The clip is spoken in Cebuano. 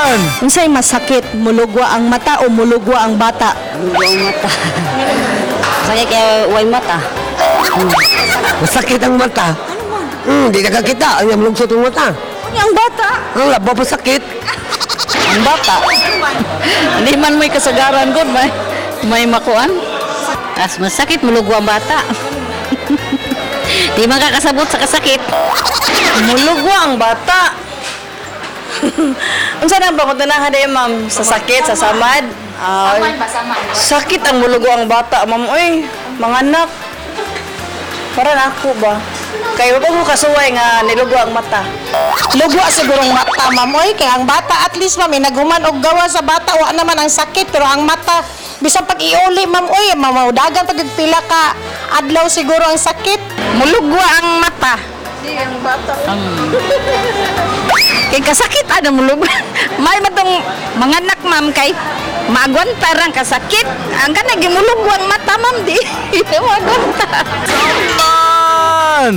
Man! Unsay masakit, mulugwa ang mata o mulugwa ang bata? Mulugwa ang mata. Sakit kaya way mata. Masakit ang mata. Di nakakita. Ang lungsod ang mata. Unya ang bata. Ang labo pa sakit. Ang bata. Hindi man may kasagaran gud, may makuan. As masakit, mulugwa ang bata. Di man kakasabot sa kasakit. Mulugwa ang bata. Unsa nang pangutanahan day, ma'am? Sa sakit, sa samad? Ah, sakit ang mulugwa ang bata, ma'am. Uy, mga anak. Para na ako ba? Kay wa pa ko kasuway nga nilugwa ang mata. Lugwa sigurong mata, ma'am. Oy, kay ang bata at least, ma'am, naghuman og gawa sa bata, wa naman ang sakit, pero ang mata bisan pag iuli, ma'am, oy, mamaudagan pag pila ka adlaw siguro ang sakit. Mulugwa ang mata. Ang bata. Kay kasakit ano mulugwa. May matong mga anak, ma'am, kay maagwanta rang kasakit. Ang kanang gimulugwa ang mata, ma'am, di. Maagwanta. Man!